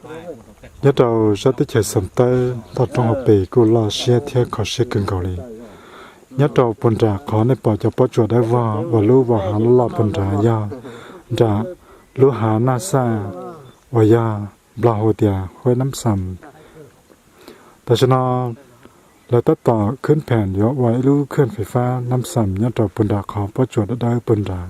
Nyob rau sab teb chaws Xoom Tawb toj roob hauv pes kuj loj siab thiab kho siab kawg nkaus li. Nyob rau puag nram qhov nej pom cov pob tsuas dawb vog uas lub vos hav loj loj puag nrad yog nram lub hav Naj Xaj uas yog Nplog hu tias Huab Nab Xam. Tam sim no lawv tab tom khwb pheem yuav ua ib lub khwj fais fab Nab Xam nyob rau puag nram qhov pob tsuas dawb dawb puag nrad.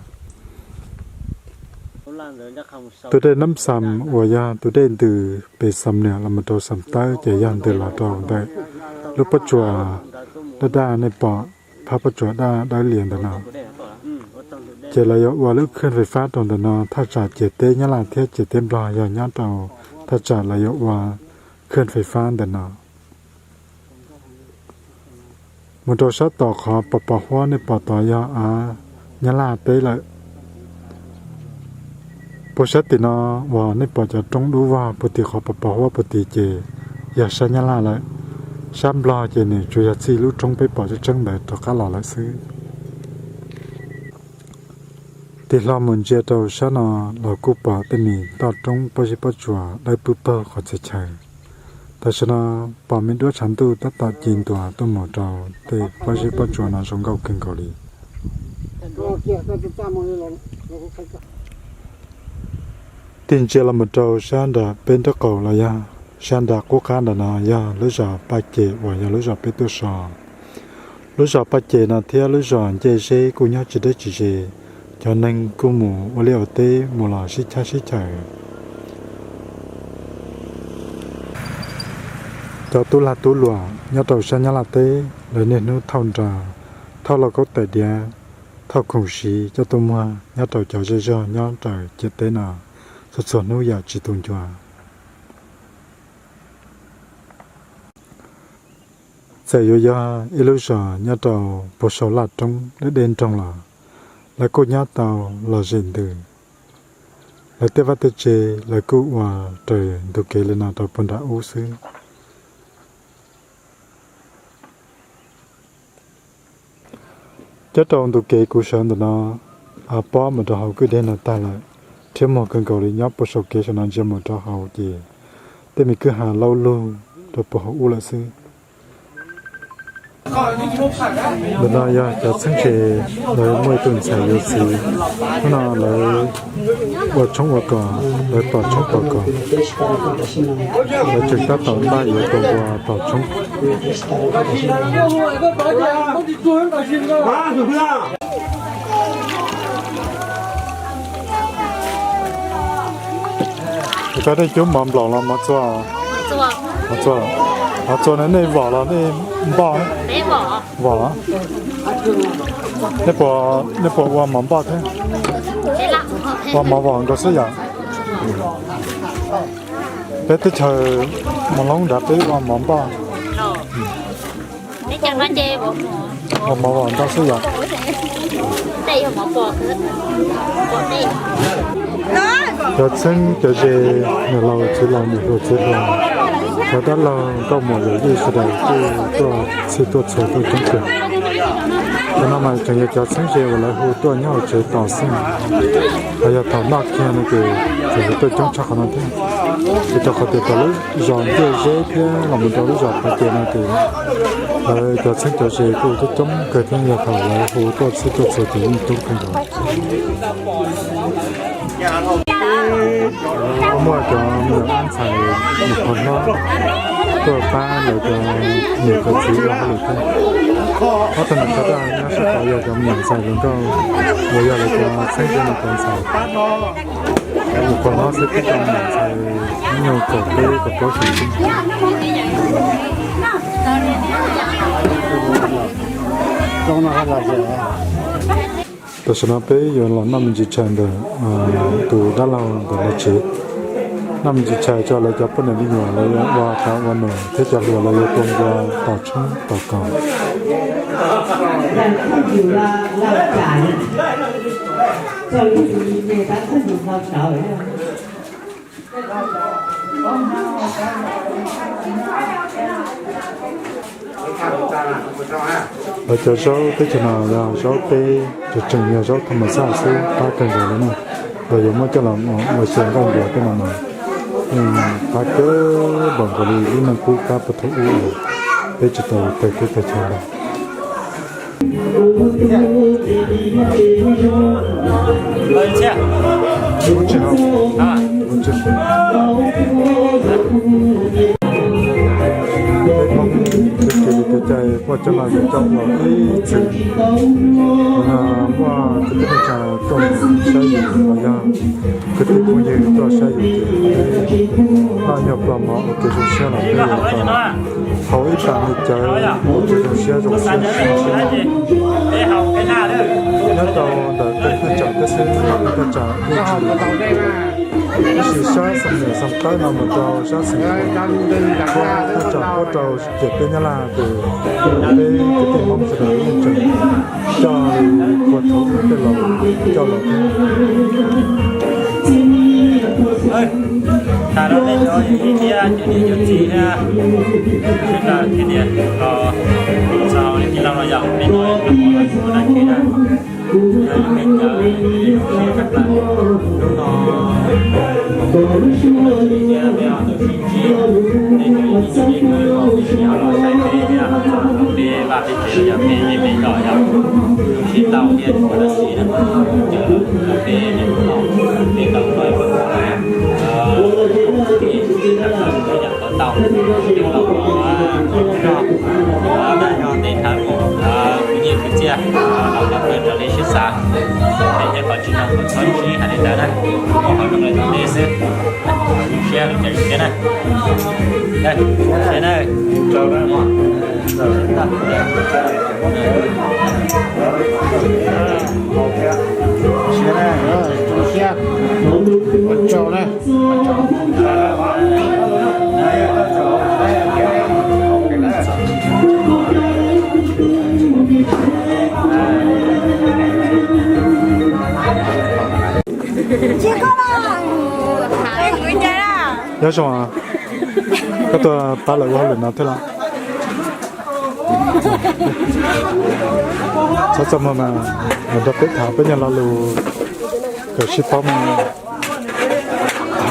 Tus dej Nab Xam uas yog tus dej ntws pem Xoom Niam los mus rau Xoom Tawb ces yog ntws los rau ntawm lub pob tsuas daj daj nej pom phab pob tsuas daj dawb lias ntawm no. Ces lawv yuav ua lub khwj fais fab rau ntawm no, thaj tsam ciam teb Nyab Laj thiab ciam teb Nplog yog nyob rau thaj tsam lawv yuav ua khwj fais fab ntawm no. Mus rau sab tom qhov pos pos huab nej pom tod yog av Nyab Laj teb lawm. Puag sab tim no uas nej pom cov roob dub vog puag tim qhov pos pos huab puag tim ces yog sab Nyab Laj lawm. Sab Nplog ces nws tsuas yog txij lub roob peb pom tseeb tseeb ntawd rov qab los lawm xwb. Tig hlo mus ntsia rau sab no los kuj pom tej me toj roob pob zeb pob tsuas dawb pwb paug qhov txhia chaw. Tam sim no pom me duab tshav ntuj tab tom ci ntua tuaj mus rau tej pob zeb pob tsuas no zoo nkauj kawg nkaus li. Tig ntsia los mus rau sab nram peb nraub qaum los yog sab nram qub qab nram no yog lub zos Paj Ces uas yog lub zos peb tuaj so. Lub zos Paj Ces no thiab lub zos Ncej Zeb kuj nyob tsis deb tsis ze, cov neeg kuj mus ua liaj ua teb mus los sib cab sib caws. Cov tub lag tub luam nyob rau sab Nyab Laj teb lawv niaj hnub thauj nra, thauj lauj kaub tais diav, thauj khoom siv coj tuaj muag nyob rau cov zej zog nyob raws ciam teb no, txhua txhua hnub yam tsis tu ncua. Txawm yuav yog ib lub zos nyob rau puag saum laj roob deb deb nroog los lawv kuj nyob tau lom zem ntws. Lawv tej vaj tej tsev lawv kuj ua raws ntug kev li no rau puag nram ub xwb. Nyob rau ntug kev kuv sawv ntawm no, av pob mus rau hauv kwj deg no tag lawm, rhiab muag kawg nkaus li. Nyob puag saum kev saum no ntsia mus rau hauv ces tej me kwj ha laub lug rau puag hauv ub lawm xwb. Ntawm no yog cov txheeb ze, lawv muaj ib tug ntxhais yuav txiv, hnub no lawv ua tshoob ua kos, lawv tom tshoob tom kos, lawv tseem tab tom npaj yuav tua npua tom tshoob. Koj dej cub mov nplaum los mov txua? Mov txua. Mov txua no nej vom los nej npoj? Vom. Nej puas ua mov npoj thiab? Ua mov vom nkaus xwb yom. Peb teb chaws Moos Loob nrad peb ua mov npoj. Ua mov vom npoj xwb yom. Cov txheeb cov ze, niam laus txiv laus, niam hluas txiv hluas, cov dab laug nkauj muam yawm yij sawv daws kuj tuaj txhij tuaj txhua tuaj coob kawg. Cov no mas tseem yog cov txheeb ze uas lawv hu tuaj nyob hauv tsev tos xwb. Hos yog thaum noj kiag no ces tseem yog tuaj coob tshaj qhov no thiab. Ces rau qhov tias tom lub zos Ncej Zeb thiab los mus rau lub zos Paj Ces no ces lawv cov txheeb cov ze kuj coob coob kawg thiab, yog thaum lawv hu tuaj txhij tuaj txhua ces yeej coob kawg nkaus. Muaj cov me nyuam ntxhais mus kho hlob tuaj pab lawv cov niam cov txiv ua hauj lwm thiab. Ob tug niam cov daj nyob sab tod yog cov me nyuam ntxhais hluas nkauj uas yog lawv cov txheeb ze no cov ntxhais. Mus kho hlob xwb twb tau me nyuam ntxhais ib nyuag kaum peb kaum plaub xyoo xwb. Tam sim no peb yuav los noj me ntsis tshais ntawm tus dab laug ntawm lawv tsev. Noj me ntsis tshais tso, lawv cov poj niam me nyuam lawv yuav ua kav ua num thiab cov hluas lawv yuav tua npua tom tshoob tom kos. Lawv cov zaub teb chaws no yog zaub teb, tseem tseem yog zaub thaj ma xaj xwb, qab kawg nkaus li na. Lawv yuav muab coj los ua xyaw nqaij npua tej no mas Qab kawg nkaus li lub neej qub qab puag thaum ub, peb tsis tau tawg teb tawg chaw ntawd. Peb Hmoob ces kev cai muaj coj los yuav coj ua ib txwm, muaj kwv tij neej tsa tuaj saib yus los yog kwv tij phooj ywg tuaj saib yus ces peb noj nyuag pluag mov ua kev zoo siab los peb yuav tau haus ib pam me cawv ua kev zoo siab zoo siab. Nyob rau ntawm tej thaj tsam teb xeeb, thaj tsam ib tsi, ib sim sab xeem niam xeem tawb no mus rau sab xeem, thaj tsam puab rau ciam teb Nyab Laj ces peb kwv tij Hmoob sawv daws yeej tseem coj li puag thaum ub tej laus coj los thiab. Tag nrho nej cov niam cov txiv thiab, sawv daws thiab tias los txog li tij laug los yog nej cov niam cov txiv na, nej cov niam cov txiv, hnub no peb ho tau sib ntsib, nej cov niam cov txiv, nej cov niam cov txiv ho los saib peb thiab, peb vaj peb tsev los yog peb zej peb zos yog sib tau thiab tsis muaj dab tsi na, ces peb niaj hnub no peb tau tau ib qho kev sib tham tau tau, ces tau tau zog, zog tej thawv mus, kwv nyiaj kwv txiaj los tau raws li siab xav, peb thiab qhov tsis zoo kom txhob sib hais li ntawd na, qhov zoo lawm tom ntej xwb, siab lub caij lub thiab na. Siab na. Siab na. Ua tsaug na. Nyob zoo, koj tuaj pab lawv ua hauj lwm no thiab los? Txhob txaj muag mas, nrog peb tham peb nyuag lo lus kom sib paub mas.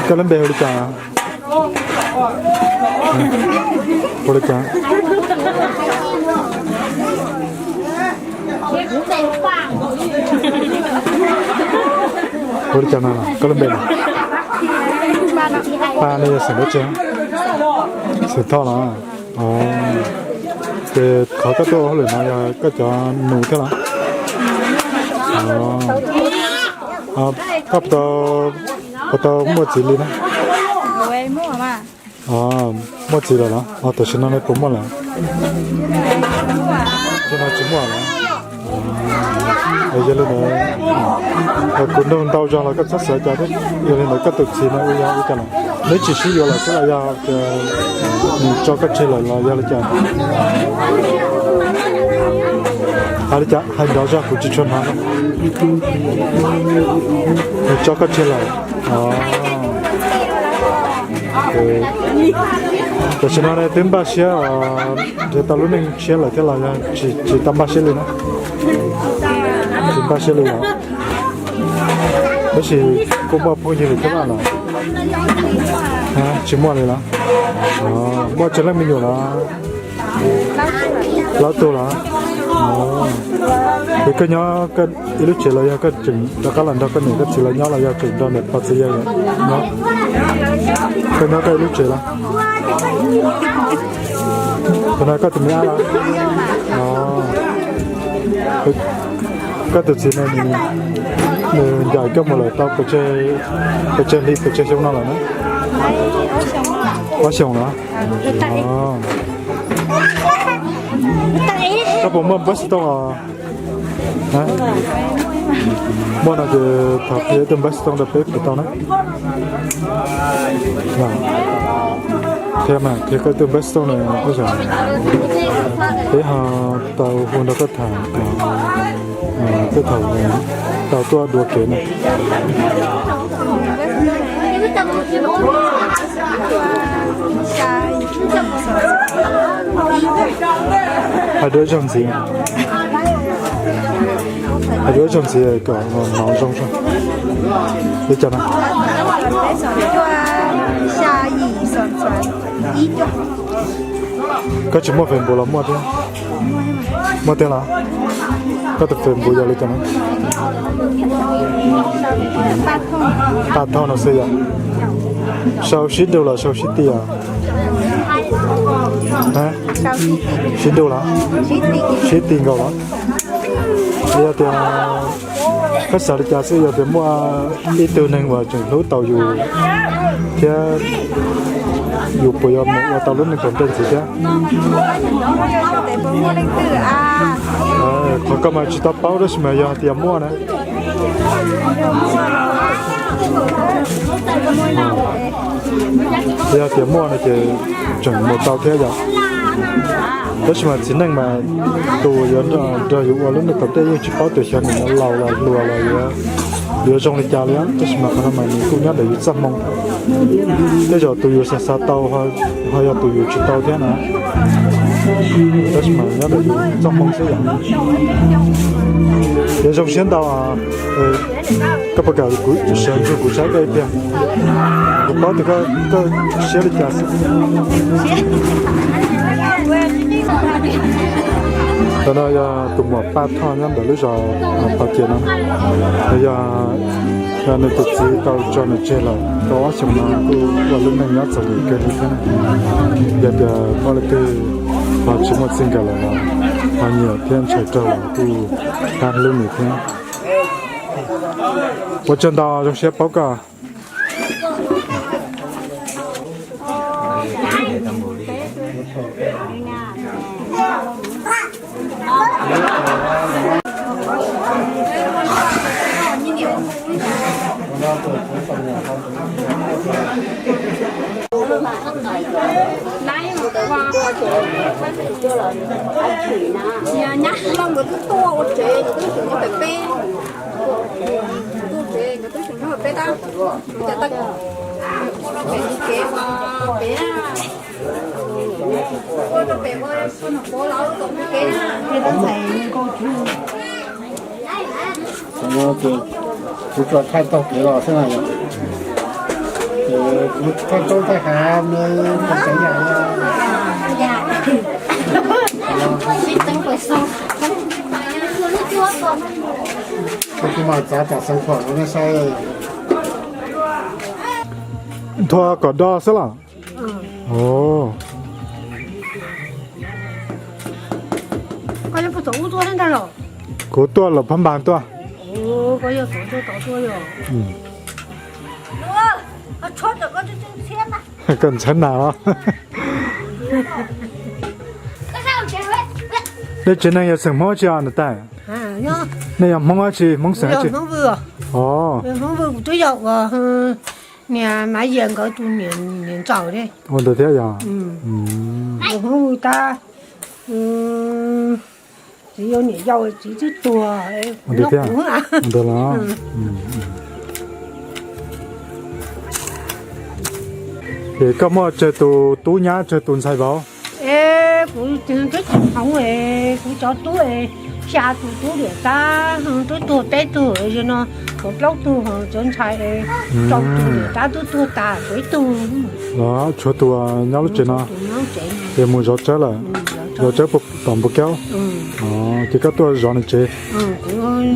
Koj lub npe hu li cas? Hu li cas? Hu li cas na? Koj lub npe na? Paj, nej yog xeem dab tsi? Xeem Thoj los? Ces qhov koj tuaj ua hauj lwm no yog koj cov nus thiab los? Koj puas tau muaj txiv li na? Muaj txiv lawm los? Tam sim no ne puas muaj lawm? Tam sim no tsis muaj lawm. Yog li ntawd, kuv nug ntau zog los koj txhob xav cas thiab. Yog li ntawd koj tus txiv no ua yog ua cas lawm? Neb tsis sib yuav lawm xwb los yog nws tso koj tseg lawm los yog li cas? Hais li cas, hais nrov zog kuv tsis tshua hnov. Nws tso koj tseg lawm. Tam sim no twb npaj siab nrhiav tau lub neej tshiab lawm thiab los yog tsis tau npaj siab li na? Tsis npaj siab li os. Tab sis kuj muaj phooj ywg lawm thiab los? Tsis muaj li los? Muaj tsawg leej me nyuam los? Plaub tug los? Ces koj nyob ib lub tsev los yog koj tseem rov qab los nrog koj niam koj txiv lawv nyob los yog tseem nrog niam pog txiv yawg nyob? Koj nyob koj ib lub tsev los? Tus no koj tus me ab los? Koj tus txiv no nws ncaim koj mus lawm tau pes tsawg hli pes tsawg xyoo no lawm na? Ob xyoos los? Koj puas muaj npawb xov tooj os? Muaj no ces thov qhia ib tug npawb xov tooj rau peb puas tau na? Qhia mas, qhia koj ib tug npawb xov tooj no, peb ho tau hu nrog koj tham, tej thaum tau tuaj dua kev na. Hais dua ib zaug ntxiv. Yuav ib zaug ntxiv kom hnov zoo zoo. Li cas no? Koj tsis muaj Facebook los muaj thiab? Muaj thiab los? Koj tus Facebook yog li cas no? Paj Thoj no xwb yom. Sau sib nrug los sau sib ti os? Sib nrug los? Sib ti nkaus los? Yog tias koj xav li cas xwb, yog tias muaj ib tug neeg uas tseem hlub tau yus thiab, yus puas yuav mus ua tau lub neej tom ntej ntxiv thiab? Qhov koj mas tsis tau paub tab sis mas yog hais tias muaj na. Yog tias muaj no ces tseem mus tau thiab yom. Tab sis mas txiv neej mas tus yuav nrog yus ua lub neej tom ntej yeej tsis paub tias xyov nws yuav laus los hluas los yuav zoo li cas li. Tab sis mas qhov no mas nws kuj nyob ntawm yus txoj hmoo. Tej zaum tus yus xav xav tau ho yog tus yus tsis tau thiab na. Tab sis mas nyob ntawm yus txoj hmoo xwb yom. Ces zoo siab ntau. Koj puas kam kuv sawv ntsug kuv saib koj ib pliag? Kuv paub tias koj siab li cas xwb. Tam no yog tus muam Paj Thoj nyob ntawm lub zos Paj Cia no. Yog nws tus txiv tau tso nws tseg lawm tau ob xyoos no kuj ua lub neej nyob txom nyem kawg li thiab. Yog tias muaj leej twg ho tsis muaj txij nkawm lawm los ho nyiam thiab ntshai raug los kuj qab hlub nws thiab. Ua tsaug ntau, zoo siab paub koj. Nyab Hlob nkawd twb tuaj ua tsev, nkawd twb tseem nyob pem peb. Tuaj tsev nkawd twb tseem nyob pem peb tab. Ua rau pem ua pem ua, ua rau pem ua, ua nom pov los ua tom kev na. Kuv tsuas thaij taug kev los xwb na yom. Ces kuv thaij roob thaij hav nws tseem yam no. Kuv mas txav tom xeev khuam no nej saib. Nthua kom do xwb los? Kuv tuaj los phab npas tuaj. Koj ntxhab nas los? Nej tsev neeg yog xeem Hmoob tsi os niam tais? Nej yog Hmoob dab tsi, Hmoob xeem dab tsi? Os, Hmoob Vwj kuv twb yog ua niam Maiv Yias nkawd tus niam ntxawm ne. Ua ntawd thiab yog? Hmoob Vwj tab, txiv yuav niam yau txiv twb tuag. Ua ntawd thiab. Ces koj muaj tsawg tus tub nyab tsawg tus ntxhais vauv? Es kuv twb tsis hloov es kuv cov tub es xya tus tub niam tab twb tuag peb tug, no cov plaub tug cov ntxhais rau tus niam tab twb tuag tas tshuav ib tug. Los tshuav tus nyob lub tsev no, es mus zov tsawb lawm. Zov tsawb tom npua kaub. Ces koj tuaj zov nws tsev?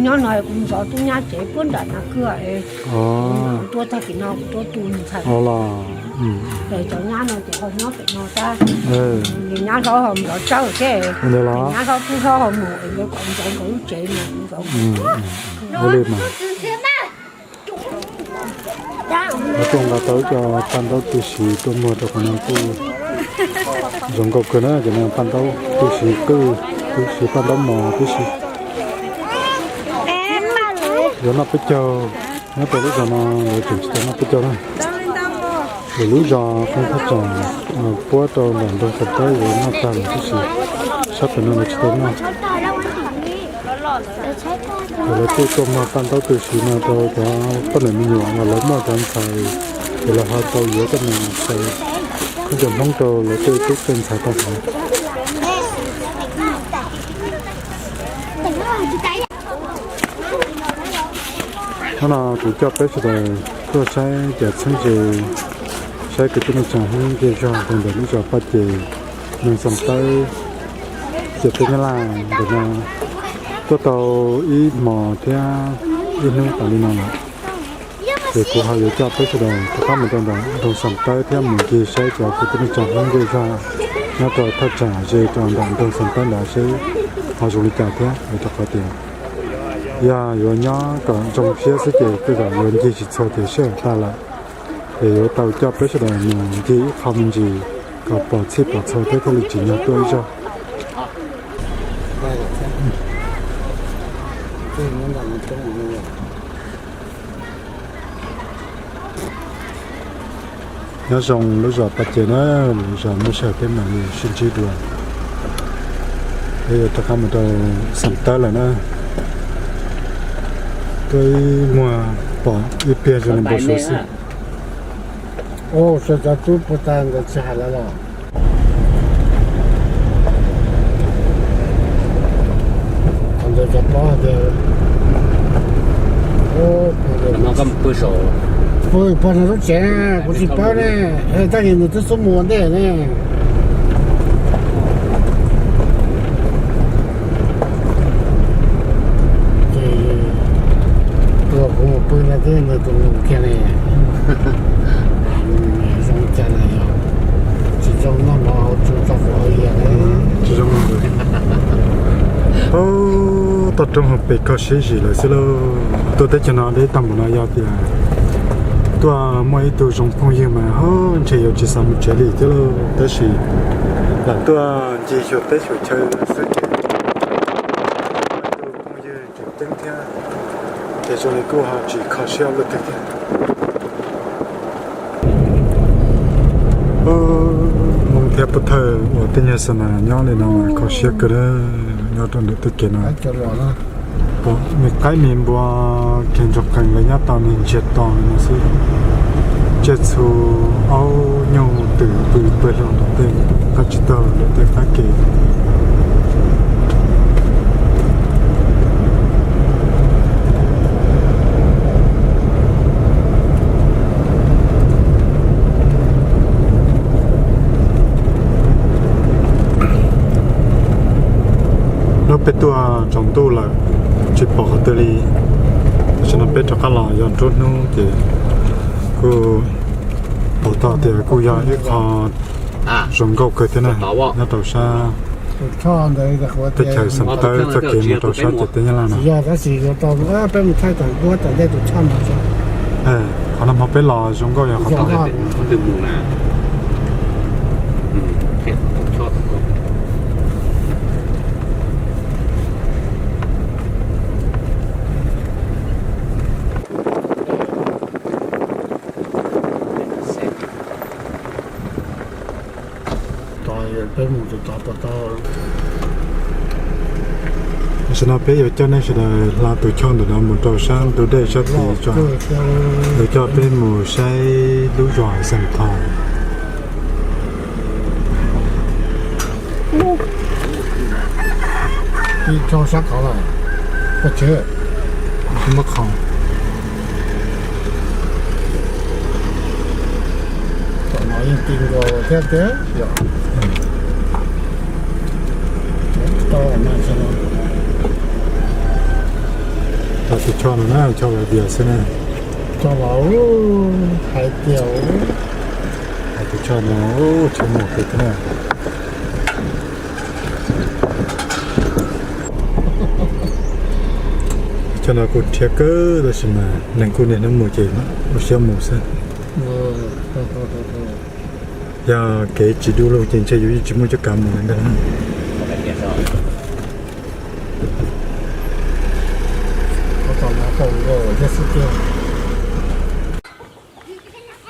Nyob no kuv zov tub nyab tsev puag nram no kawg. Kuv tuaj tag kis no kuv tuaj tu ntxhais. Cov nyab no ces ho nyob pem no tab. Nws nyab hlob ho mus zov tsawb thiab. Nyab hlob tub hlob ho mus es nkawd kom zov nkawd lub tsev no kuv zov. Ua li mas. Kuv tuaj nqa tau ib co paj ntaub tib si tuaj muag rau qhov no kuj zoo nkauj kawg na, cov no paj ntaub tib si qwj, tib si paj ntaub mos tib si. Yuav noj peb caug, nyob rau lub zos no lawv tseem tsis tau noj peb caug na. Lwm lub zos qee thaj tsam puab rau ntawm nroog Xas Tawb yuav noj tag lawm tib si, sab pem no lawv tsis tau noj. Ces lawv kuj tuaj muag paj ntaub tib si no rau cov poj niam me nyuam uas lawv muaj cov ntxhais, ces lawv ho tau yuav coj mus xaws khaub ncaws Hmoob rau lawv tej tub tej ntxhais tau hnav. Hnub no kuv coj peb sawv daws tuaj saib cov txheeb ze, saib kwv tij neej tsa Hmoob ncej zog rau ntawm lub zos Paj Ces, Noog Xam Tawb, ciam teb Nyab Laj ntawm no. Tuaj tau ib hmos thiab ib hnub tas li no lawm, ces kuv ho yuav coj peb sawv daws rov qab mus rau ntawm Noog Xam Tawb thiab mus ncig saib cov kwv tij neej tsa Hmoob ncej zog nyob rau thaj tsam ze rau ntawm Noog Xam Tawb ntawd seb ho zoo li cas thiab, vim rau qhov tias yog yuav nyob kom zoo siab xwb ces tej zaum yuav ncig tsis txhua ces sij hawm tag lawm. Ces yuav tau coj peb sawv daws mus ncig ib qho me ntsis kom pom txhij pom txhua thiab thiaj li tsim nyog tuaj ib zaug. Nyob zoo lub zos Paj Ces na, lub zos muaj sij hawm peb mam li sib ntsib dua. Peb yuav rov qab mus rau Xam Tawb lawm na. Tuaj ib muag pom ib pliag zoo li npau suav xwb. Ua, cov tub puag ta ntawd tsis hais lawv los? Qhov ntawd cov paub tias pw pog no lub tsev, kuv tsis paub ne. Tab sis nws twb xub mus ua ntej ne. Ces tus kuv mus pw no twb nws tus nus kiag ne. Zoo cas na yog tsis zoo noj mov hauv tsu tso kuv hauv yias. Tsis zoo. Toj roob hauv pes kho siab zim lawm xwb lauj. Tuaj teb chaws no deb tag npaum no yog tias tuaj muaj ib tug zoo phooj ywg mas ho ntshe yuav tsis xav mus tsev li thiab lauj. Tab sis lam tuaj ncig xyuas teb xyuas chaw xwb ces muaj ib tug phooj ywg tseem ceeb thiab, ces zoo li kuj ho tsis kho siab luaj twg thiab. Hmoob thiab Pub Thawj uas tej nyuag xa nas nyob li no kho siab kawg na, nyob rau ntawm tej kev no. Me qaib me npua, kev ntsoog qees lawv nyob tau niag ntsiag to li no xwb. Tsiaj txhu aub nyuj twm pw pawg lug ntawm tej qab tsib taug ntawm tej qab kev. Hnub peb tuaj tsaus ntuj lawm, tsis pom qhov twg li. Tam sim no peb rov qab los yog nruab hnub ces kuj pom tau tias kuj yog ib qho zoo nkauj kawg thiab na, nyob rau sab teb chaws Xam Tawb txoj kev mus rau sab ciam teb Nyab Laj no. Qhov no hmo peb los zoo nkauj yog qhov no. Tam sim no peb yuav coj nej sawv daws hla tus choj ntawm no mus rau sab ntug dej sab tid tso, yuav coj peb mus saib lub zos Xam Thos. Ib tsob sab qhov los, koj tsis muab qhov. Tom no yeej ti nkaus thiab tiag yom. Tau no, tau tus choj no na, choj los dias xwb na. Choj los hais tias, hais tus choj no, choj mus pem thiab na. Choj no kuj rhiab kawg tab sis mas neeg kuj niaj hnub mus ces ua siab mus xwb. Yog kev tsis du lug ces ntshe yus yeej tsis muaj cuab kav mus li ntag.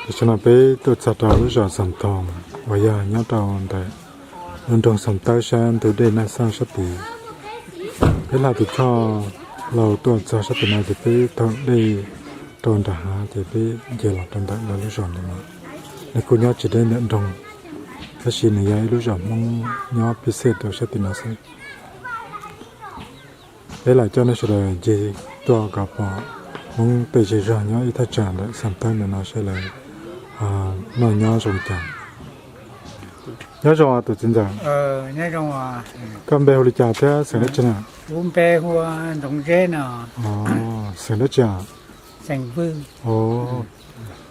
Tam sim no peb tuaj txog rau lub zos Xam Thos uas yog nyob rau ntawm lub nroog Xam Tawb sab ntug dej Naj Xaj sab tid. Peb hla tus choj laus tuaj txog sab tim no ces peb taug dej rau nram hav ces peb nce los rau ntawm lawv lub zos ntawm no. Nws kuj nyob tsis deb ntawm nroog, tab sis nws yog ib lub zos Hmoob nyob pib xej rau sab tim no xwb. Peb lam coj nej sawv daws ncig tuaj kom pom Hmoob tej zej zog nyob ib thaj tsam ntawm Xam Tawb ntawm no saib lawv noj nyob zoo li cas. Nyob zoo tus txiv ntxawm. Koj npe hu li cas thiab xeem dab tsi na? Xeem dab tsi?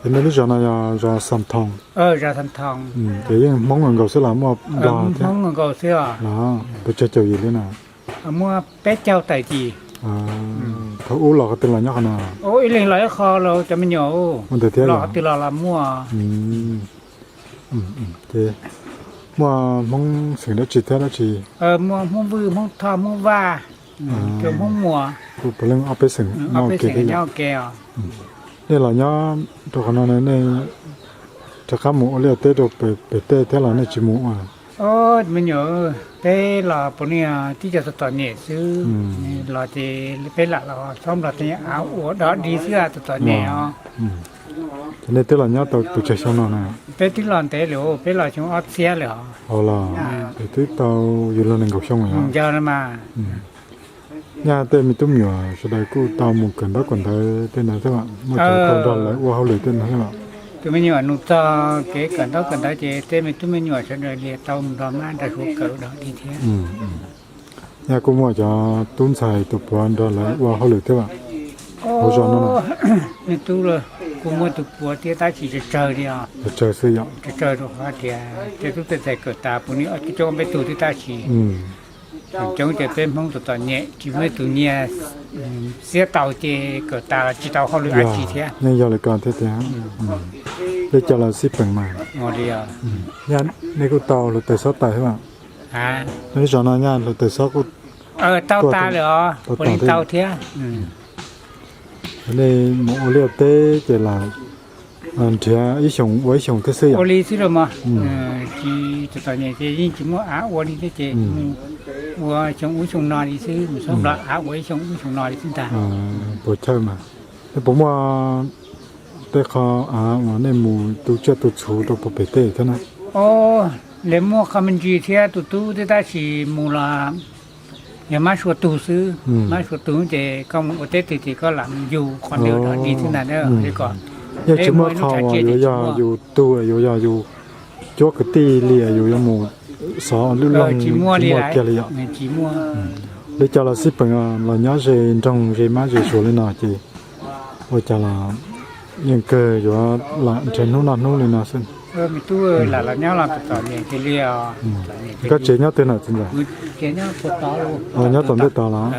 Es nej lub zos no yog zos Xam Thoo. Ces yeej Hmoob nkaus xwb los muaj Nplog thiab? Los pes tsawg caum yim li na? Muaj peb caug tawm yim. Thaum ub los qhov twg los nyob qhov no? Ib leeg los ib qho los cov me nyuam ua ntawd thiab los qhov twg los los muaj. Ces muaj Hmoob xeem dab tsi thiab dab tsi? Muaj Hmoob Vwj, Hmoob Thoj, Hmoob Vaj, Hmoob Muas. Puav leej ob peb xeem nyob ua ke thiab. Nej los nyob rau qhov no nej rov qab mus ua liaj ua teb rau pem tej thiab los nej tsis mus ua? Me nyuam, peb los puav leej tib co txom txom nyem xwb, los ces peb lam los txhob nplog tej av ua dog dig xwb, txom txom nyem os. Ces nej twb los nyob tau pes tsawg xyoo no na? Peb twb los ntev lawm, peb los xyoo ob txhiab lawm os. Los twb tau yus luag nees nkaum xyoo lawm. Nyaj tej me tub me nyuam sawv daws kuj tau mus kawm ntaub kawm ntawv tej no thiab los? Muaj cov tau nrog lawv ua hauj lwm tej no thiab los? Tus me nyuam nug txog kev kawm ntaub kawm ntawv ces tej me tub me nyuam sawv daws li tau mus nrog mab nrog suav kawm dog dig thiab. Nyaj kuj muaj cov tub ntxhais tus puav nrog lawv ua hauj lwm thiab los? Hauv zos no na. Nej tub, kuj muaj tus puav thiab tab sis tsawg tsawg li os. Tsawg tsawg xwb yom? Tsawg tsawg rau qhov tias tej tub tej ntxhais kawm tas puav leej coob peb tug thiab tab sis feem coob ces peb Hmoob txom txom nyem tsis muaj ib tug nyiag xiab tau ces kawm tas los tsis tau hauj lwm dab tsi thiab. Yeej yog li ko thiab tiag. Li cas los xij peem mas. Nyaj nej kuj tau hluav taws xob tas thiab los? Nej lub zos no nyaj hluav taws xob kuj tau tas lawm os, puav leej tau thiab. Nej mus ua liaj ua teb ces los nrhiav ib xyoos ua ib xyoos thiab xwb yom? Ua li xwb los mas, tsis txom txom nyem ces yeej tsis muaj av ua li thiab ces mus ua xyoo ub xyoo no li xwb, mus xub nplog av ua ib xyoo ub xyoo no li xwb ntag. Puas chawj mas. Nej puas muaj tej qho av uas nej mus tu tsiaj tu txhuv rau puag pem tej thiab na? Li muaj qho me ntsis thiab tus tub thiab tab sis mus los yog mab sua tug xwb, mab sua tug ces koj mus ua teb twg ces koj lam yug qhov ntawd dog dig xwb ntag. Yeej tsis muaj qho uas yuav yog yus tug, yuav yog yus cuab kwv tij li, yus yuav mus xov lub loog, tsis muaj kiag li yom? Li cas los xij peem los nyob ze nroog ze mab ze suav li no ces ua cas los yeej kawg yuav lam nrhiav hnub noj hnub li no xwb. Koj tsev nyob twg na txiv ntxawm? Nyob tom ntej tod los?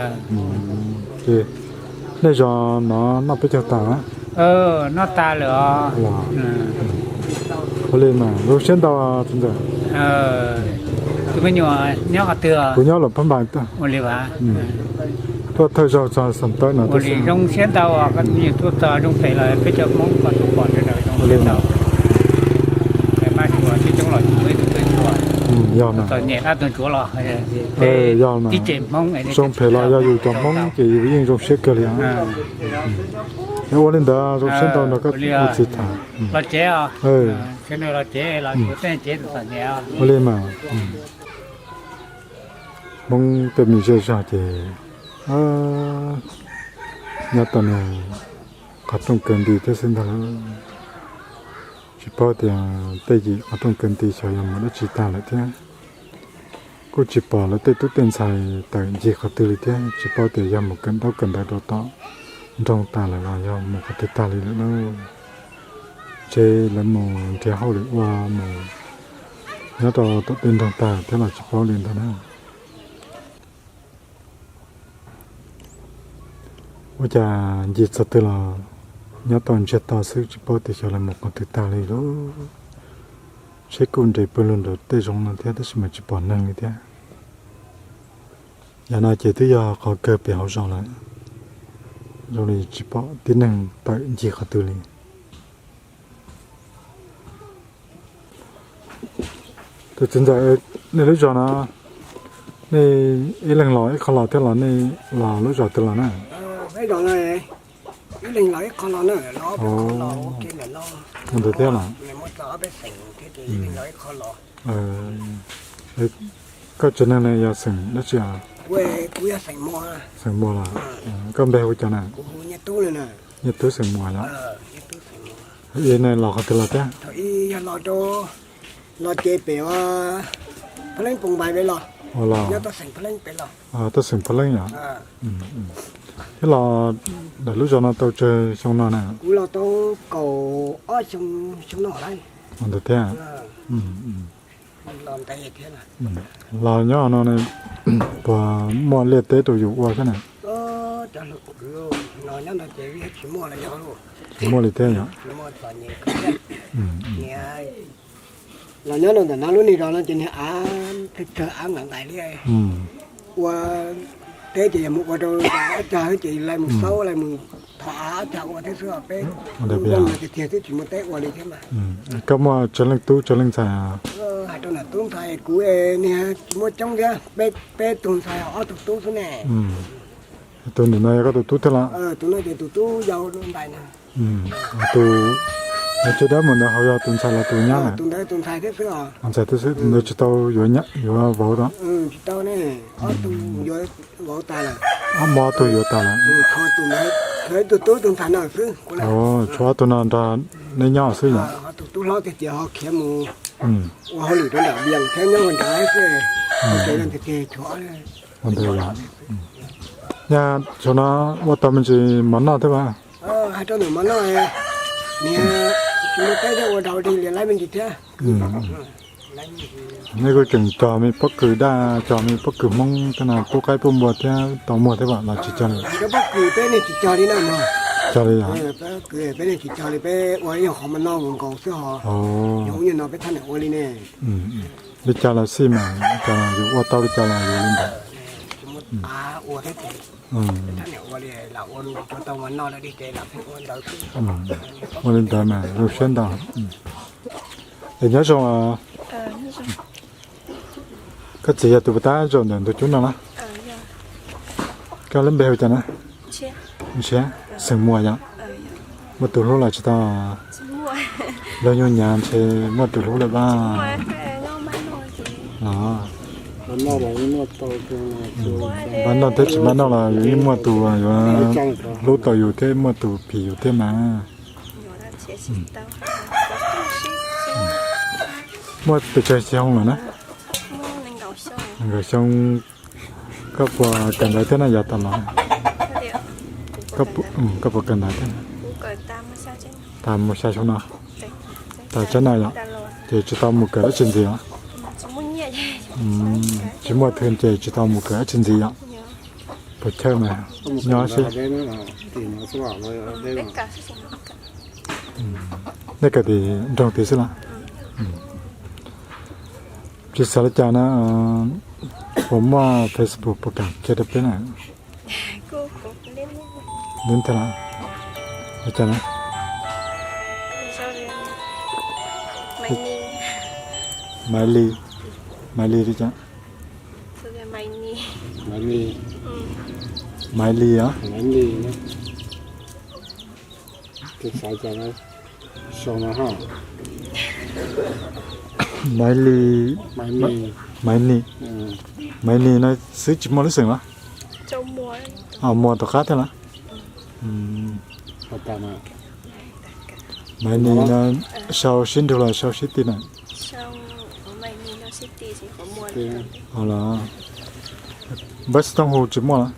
Ces nej zos no noj peb caug tas? Noj tas lawm. Ua li mas zoo siab ntau txiv ntxawm. Tus me nyuam nyob qhov twg? Kuv nyob Luam Phab Npas. Ua li, tuaj thawj zaug txog Xam Tawb no. Ua li zoo siab ntau os, koj tus me nyuam tuaj txog zoo phem los peb cov Hmoob koj tuaj pom sawv daws zoo siab ntau. Mab sua tsis coob los tsis muaj ib tug tuaj xyuas. Yog mas. Txom nyem dab tuag ntsuav los tib tsev Hmoob. Zoo phem los yog yus cov Hmoob ces yus yeej zoo siab kawg li. Ua li ntawd zoo siab ntau nrog koj ua txiv tham. Los tsev os. Los tsev los tsev los tsev txom nyem. Ua li mas. Hmoob tej me zej zog ces nyob tau nws qhov rooj kaw nti thiab xwb ntag lauj. Tsis paub tias tej yim qhov rooj kaw nti xyov yog mus dab tsi tag lawm thiab. Kuj tsis pom lawv tej tub tej ntxhais tawm ncig qhov twg li thiab, tsis paub tias yog mus kawm ntaub kawm ntawv rau tom nroog tag lawm los yog mus qhov twg tag li lawm lauj. Ntshe lawv mus nrhiav hauj lwm ua mus nyob rau tom tej nroog tag thiab los tsis paub li ntag na. Ua cas ncig txog twg los nyob tau ntsiag to xwb, tsis paub tias xyov lawv mus qhov twg tag li lauj. Tsheb kuj nres pawg lug nram tej zoov no thiab tab sis mas tsis pom neeg li thiab. Yam no ces twb yog qhov kawg pem hauv zos lawm, zoo li tsis pom tib neeg tawm ncig qhov twg li. Tus txiv ntxawm, nej lub zos no, nej ib leeg los ib qho los thiab los nej los lub zos twg los na? Ib leeg los ib qho los na. Ntawd thiab los? Koj tsev neeg no yog xeem dab tsi? Xeem Muas los? Koj npe hu cas na? Yog tub xeem Muas yom? Ib ne los qhov twg los thiab? Thaum ib yog los rau, los ces pem ua Pha Leej Poos Npais pem los, nyob toj xeem Pha Leej pem los. Toj xeem Pha Leej yom? Thiab los ntawm lub zos no tau tsawg xyoo no na? Kuv los tau kaum ob xyoo, xyoo no lawm. Ntawd thiab. Los ntev thiab. Los nyob no puas muaj liaj teb rau yus ua thiab na? Cov hluas kwv los nyob no ces tsis muaj li yog, tsis muaj li thiab yom? Los nyob no ntawm no lub niag zos no ces niag av, thawj thawj av nqaim nqaim li. Ua teb ces yog mus ua rau cag ces lawv mus xaub lawv mus thov av cag ua thiab xwb os. Peb tiag tiag xwb tsis muaj teb ua li thiab mas. Koj muaj tsawg leej tub tsawg leej ntxhais? Hais rau ntawm tub ntxhais kuv niag tsis muaj coob thiab, peb tug ntxhais ob tug tub xwb ne. Tus ntawm no yog koj tus tub thiab los? Tus no ces tus tub yau ntais na. Tus, tus dawb mus ntawd ho yog tus ntxhais los tus nyab lawm? Tus ntawd tus ntxhais thiab xwb os. Tus ntxhais thiab xwb, tus ntawd tsis tau yuav, yuav vauv los? Tsis tau ne, ob tug yuav vauv tas lawm. Ob, muaj ob tug yuav tas lawm. Tshuav tus ntawd, tshuav ib tug tub tus ntxhais no xwb. Tshuav ob tug no nrog neb nyob xwb yom? Tus tub hlob tiag ces ho khiav mus ua hauj lwm rau nram Vias thiab nyob ua nrad xwb. Ces leej tiag tiag tshuav. Ua ntawd yom. Nyaj xyoo no ua tau me ntsis mov noj thiab mas? Hais rau ntawm mov noj, niag tsis muaj teb thiab ua rau dig li lawv me ntsis thiab. Nej kuj tseem cog me pob kws daj, cog me pob kws Hmoob thiab no, pub qaib pub npua thiab tau muag thiab los tsis cog li? Hais rau pob kws peb niag tsis cog li na. Cog li yom? Pob kws peb niag tsis cog li, peb ua ib yam qhov mov noj nkaus nkaus xwb ho. Yog ub nyuag no peb thaj niam ua li ne. Li cas los xij mas, cas yus ua tau li cas los yus li ntawd. Ua li ntawd mas zoo siab ntau. Es nyob zoo. Koj txiv yog tus puas tab zaum ntawm ntug cub no los? Koj lub npe hu cas na? Ntshiab, xeem Muas yom? Muaj tus hlub los tsis tau? Luag nyuj nyav ntshe muaj tus hlub lawm pab. Los, npaj noj thiab tsis npaj noj los yus yeej muaj tus yuav hlub tau yus thiab muaj tus phim yus thiab mas. Muaj pes tsawg xyoo lawm na? Nees nkaum xyoo. Koj puas kawm ntawv thiab na yav tas los? Koj puas kawm ntawv thiab? Tas mus xya xyoo no. Tas tsaib no yom? Ces tsis tau mus kawm dab tsi ntxiv los? Tsis muaj thw ces tsis tau mus kawm dab tsi ntxiv yom? Puas chawj mas nyob xwb. Nej kawm tim nroog tid xwb los? Tsis xav li cas na, puas muaj Facebook puas kam qhia rau peb na? Li cas na? Maiv Lis, Maiv Lis li cas? Maiv Lis os. Maiv Lis, Maiv Lis, Maiv Lis no xwb tsis muaj lub xeem los? Muas tom qab thiab los? Maiv Lis no sau sib nrug los sau sib ti na? Los npawb xov tooj hu tsis muaj los?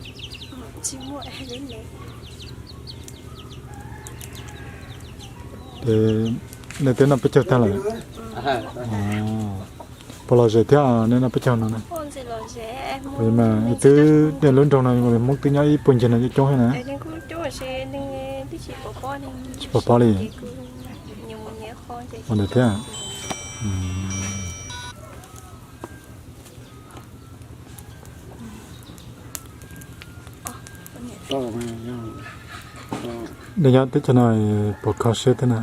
Nej twb noj peb caug tag lawm. Puas lom zem thiab nej noj peb caug no na? Mas twb nej lub nroog no Hmoob twb nyob ib puag ncig no coob coob thiab na. Tsis pom pob li. Ua ntawd thiab. Nej nyob teb chaws no puas kho siab thiab na?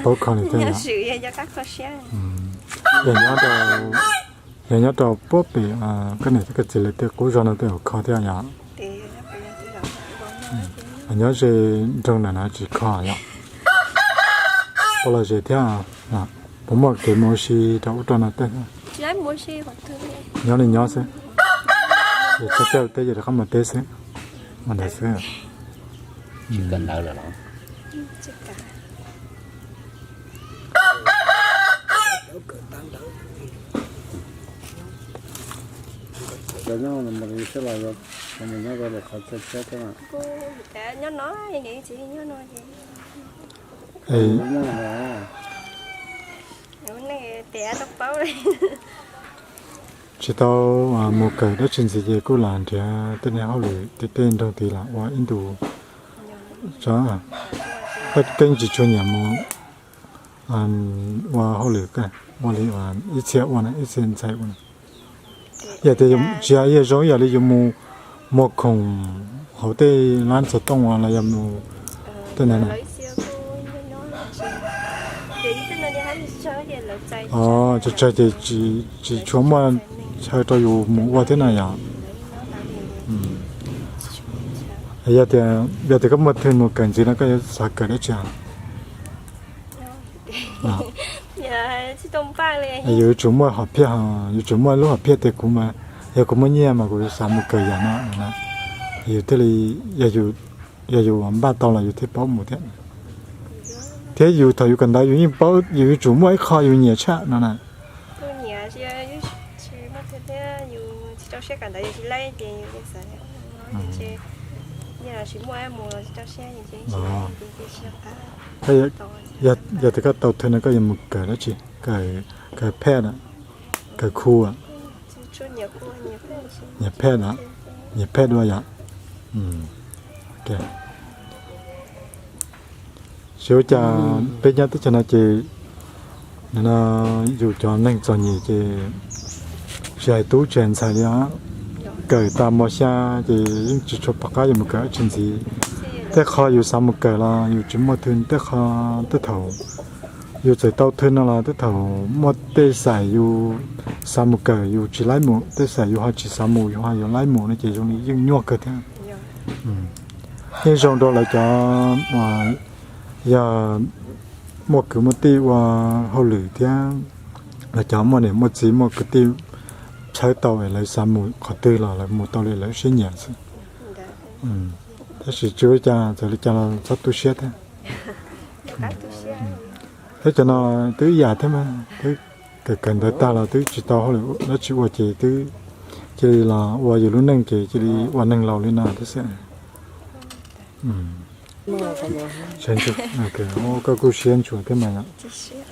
Paub kho li thiab. Yog nyob rau puag pem koj niam thiab koj txiv lawv tej qub zos no tej zaum kho thiab yom? Nyob ze nroog ntawm no tsis kho yom? Puas lom zem thiab? Puas muaj kev mus ua si rau ub rau no tej? Nyob li nyob xwb. Txog caij teb ces rov qab mus teb xwb. Ntawd xwb. Tsis kawm ntawv lawm los? Nyob no, nyob no, tsis tau mus kawm dab tsi ntxiv ces kuj lam nrhiav tej niag hauj lwm tej tej nroog tid los ua ib ntus. Koj keej tsis tshua nyiam mus ua hauj lwm, ua li ib txhia ua na, ib txhia ntxhais ua na. Yog tias tsis yog zoo ib yam li yus mus muag khoom hauv tej lab xov tooj los yog mus tej ntawd na. Tsawg tsawg ces tsis tshua muaj chaw rau yus mus ua thiab na yom. Yog tias, yog tias koj muaj thwj mus kawm ntxiv no koj yuav xav kawm dab tsi? Yus yuav tsum muaj hom phiaj, yuav tsum muaj lub hom phiaj tias kuv mas, yog kuv muaj nyiaj mas kuv xav mus kawm yam no na. Yus thiaj li, yog yus npaj tau los yus thiaj paub mus thiab. Thiab yus thaum yus kawm ntawv yus yeej paub yus yuav tsum muaj ib qho yus nyiam tshaj no na. Yog tias koj tau thwj no koj yuav mus kawm dab tsi? Kawm phej, kawm khu, nyiam phej na, nyiam phej dua yom. Tsis ua cas, peb nyob teb chaws no ces yus cov neeg txom nyem ces tsis hais tub tsis hais ntxhais li os, kawm tas mos xya ces yeej tsis tshua pom qab yuav mus kawm dab tsi ntxiv. Tej qho yus xav mus kawm los yus tsis muaj thwj, tej qho, tej thaum yus txawm tau thwj no los tej thaum muaj tej xaim yus xav mus kawm yus tsis laib mus, tej xaim yus ho tsis xav mus yus ho yuav laib mus no ces zoo li yeej nyuaj kawg thiab. Yeej zoo rau lawv cov yog muaj kwv muaj tij ua hauj lwm thiab lawv cov muaj niam muaj txiv muaj kwv tij txhawb tau es lawv xav mus qhov twg los lawv mus tau li lawv siab nyiam xwb. Tab sis tsis ua cas, txawm li cas los txhob tu siab thiab. Thiab cov no twb ib yam thiab mas, twb kawm kawm ntawv tag los twb tsis tau hauj lwm dab tsi ua ces twb cia li los ua yus lub neej ces cia li ua neeg laus li no thiab xwb. Koj kuj siab ntsuas thiab mas yom.